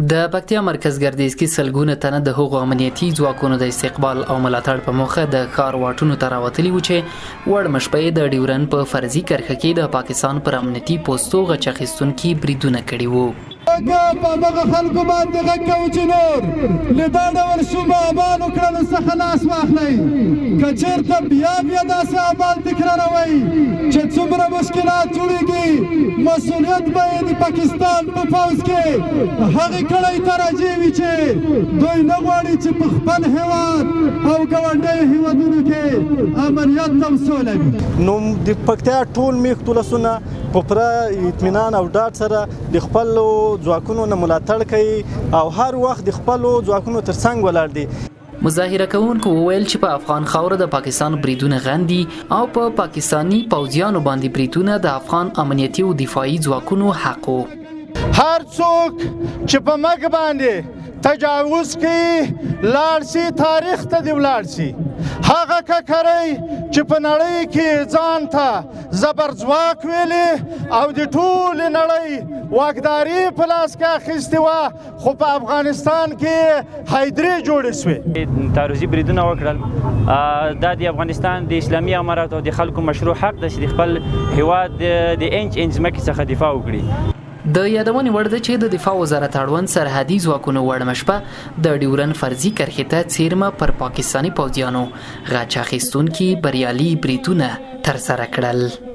د پکتیا مرکز ګردیز کې سلګونه تنه د هغو امنیتي ځواکونو د استقبال او ملاتړ په موخه د ښار واټونو ته راوتلي وو چې وړمه شپه یې د ډیورن په فرضي کرښه کې د پاکستان پر امنیتي پوستو غچ اخیستونکي بریدونه کړي وو. موږ په همغه خلکو باندې غږ کوو چې نور له دا ډول شومو اعمالو کړنو څخه لاس واخلئ، که چېرته بیا بیا داسې اعمال تکراروئ چې څومره مشکلات جوړېږي مسؤلیت به یې د پاکستان په پوځ کې هغې کړۍ ته راجع وي چې دوی نه غواړي چې په خپل هېواد او ګاونډیو هېوادونو کې امنیت او سوله وي. نو د پکتیا ټول میښت ولسونه په پوره اطمینان او ډاډ سره د خپلو ځواکونو نه ملاتړ کوي او هر وخت د خپلو ځواکونو ترڅنګ ولاړ دي. مظاهره کوونکو وویل چې په افغان خاوره د پاکستان بریدونه غندي او په پاکستاني پوځیانو باندې بریدونه د افغان امنیتي او دفاعي ځواکونو حق وو. هر څوک چې په موږ باندې تجاوز کوي لاړ شي تاریخ ته دې ولاړ شي. هغه ککرۍ چې په نړۍ کې ځان ته زبرځواک ویلي او د ټولې نړۍ واکداري په لاس کې اخیستې وه خو په افغانستان کې حیدرې جوړې شوې. تعرضي بریدونه وکړل. دا د افغانستان د اسلامي امارت او د خلکو مشروع حق ده چې د خپل هیواد د انچ انچ ځمکې څخه دفاع وکړي. د یادونې وړ ده چې د دفاع وزارت اړوند سرحدي ځواکونو وړمه شپه د ډیورن فرضي کرښې ته څیرمه پر پاکستاني پوځیانو غچ اخیستونکي بریالي بریدونه ترسره کړل.